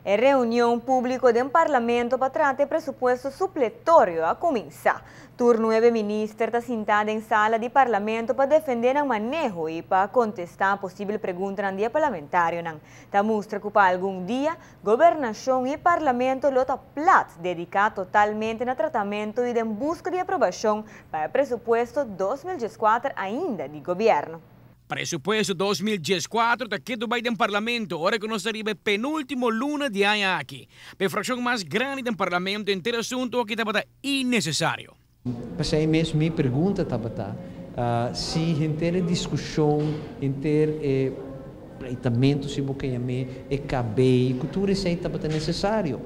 E reunion publico den Parlamento pa trata presupuesto supletorio a cuminsa. Tur nuebe minister ta sinta den sala di Parlamento pa defende nan maneho y pa contesta posibel pregunta di parlamentario. Ta mustra cu pa algun dia, gobernacion y Parlamento lo ta plat, dedica totalmente na tratamento y en busca di aprobacion pa e presupuesto 2014 ainda di gobierno. Presupuesto 2014 ta keto bay den Parlamento, ora cu nos ta riba penultimo luna di aña aki. E fraccion mas grandi den Parlamento, henter asunto aki tabata innecesario. P'esey mes mi pregunta tabata si henter discusion, henter pleitamento, si bo kier yam'e, e KB, cu tur esey tabata necesario.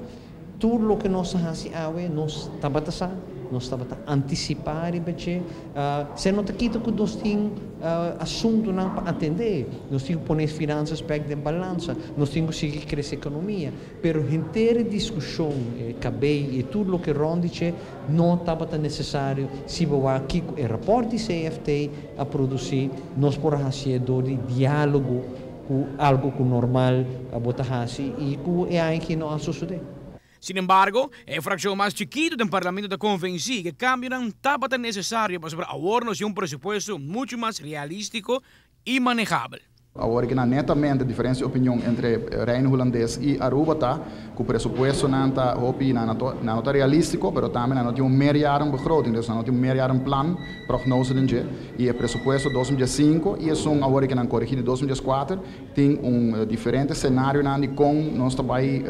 Tur loke nos a hasi awe, nos tabata sa, nos tabata anticipa riba dje, esey no ta kita cu nos tin asuntonan pa atende, nos tin cu pone finanzas back den balansa, nos tin cu sigui crece economia, pero henter discusion, KB y tur loke rond dje no tabata necesario. Si bo aki e rapport di CFT a produci, nos por hasi di dialogo cu algo cu normal bo ta hasi y cu e aki no a sucede. Sin embargo, e fraccion mas chikito den Parlamento ta convenci cu cambio no tabata necesario pa awor nos un presupuesto mucho mas realistico y manehabel. Awor cu netamente diferencia di opinion entre Reino Hulandes y Aruba ta cu e presupuesto no ta hopi no ta realistico, pero tambe no tin un meerjarenbegroting, dus no tin un meerjarenplan, prognose den dje, y e presupuesto 2005 y esun awor cu nan coregi di 2004 tin un diferente scenario nan di con nos ta bay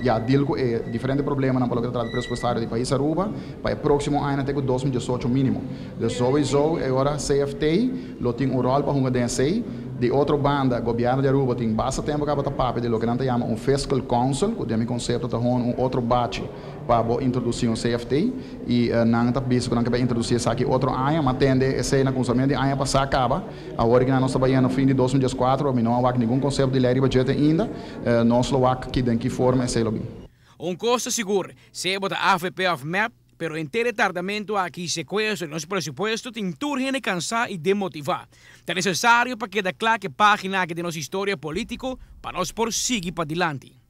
ja deal cu diferente problemanan pa loke ta trata presupuestario di pais Aruba pa e proximo aña te 2018 minimo. Dus sowieso awor CFT lo tin un rol pa hunga den esey. Di otro banda, gobierno di Aruba tin basta tempo cu ta papia di loke nan ta yama un fiscal council, cu den concepto ta un otro bachi pa introduci un CFT y nan ta bisa cu nan kier introduci esaki otro aña, mas tende esey na cuminsamento di aña pasa caba. Awor cu nos ta na fin di 2014, mi no a ningun concepto di ley budget ainda, nos lo wak ki den ki forma esey lo bin. Un cos sigur, sea bo ta AVP of MEP, pero henter tardamento aki, secuestro di nos presupuesto, tin tur hende cansa y demotiva. Ta necesario pa keda cla cu e pagina aki di nos historia politico pa nos por sigui padilanti.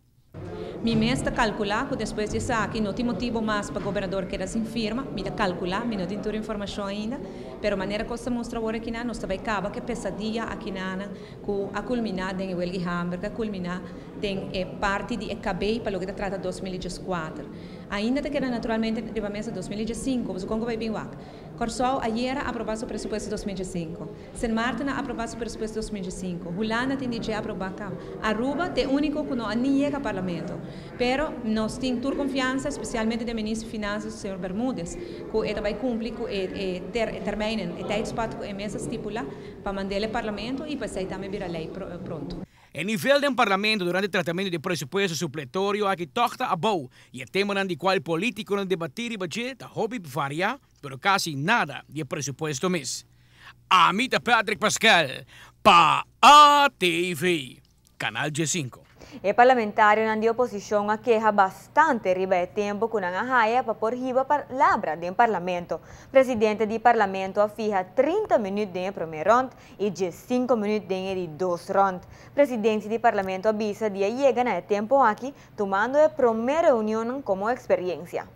Mi mes ta calcula cu despues di esaki no tin motibo mas pa gobernador keda sin firma, mi ta calcula, mi no tin tur informacion ainda, pero manera cu ta mustra awor aki nos tambe caba cu e pesadia aki na cu a culmina den welga hamber, cu a culmina den parti di KB pa loke ta trata 2014. Ainda ta keda naturalmente riba mesa 2015, bo con bay bin wak. Corsou ayera a aproba su presupuesto 2005. Sint Maarten a aproba su presupuesto 2005. Hulanda tin di aproba caba. Aruba ta e unico cu no a yega Parlamento. Pero nos tin tur confiansa, especialmente den minister di Finanzas, señor Bermudez, cu e bay cumpli cu e termijn, e tijdspad cu e mes a stipula pa mand'e Parlamento y pa esey tambe bira ley pronto. E nivel di Parlamento durante e tratamento di presupuesto supletorio aki toch ta abou y e tema di cual politiconan a debati riba dje ta hopi varia, pero casi nada di presupuesto mes. Ami ta Patrick Pascal, pa ATV, Canal G5. E parlamentarionan di oposicion a keha bastante riba e tempo cu nan a haya pa por hiba palabra den Parlamento. Presidente di Parlamento a fiha 30 minuut den prome rond y 5 minuut den di dos rond. Presidente di Parlamento a bisa di a yega na e tempo aki, tumando e prome reunion como experiencia.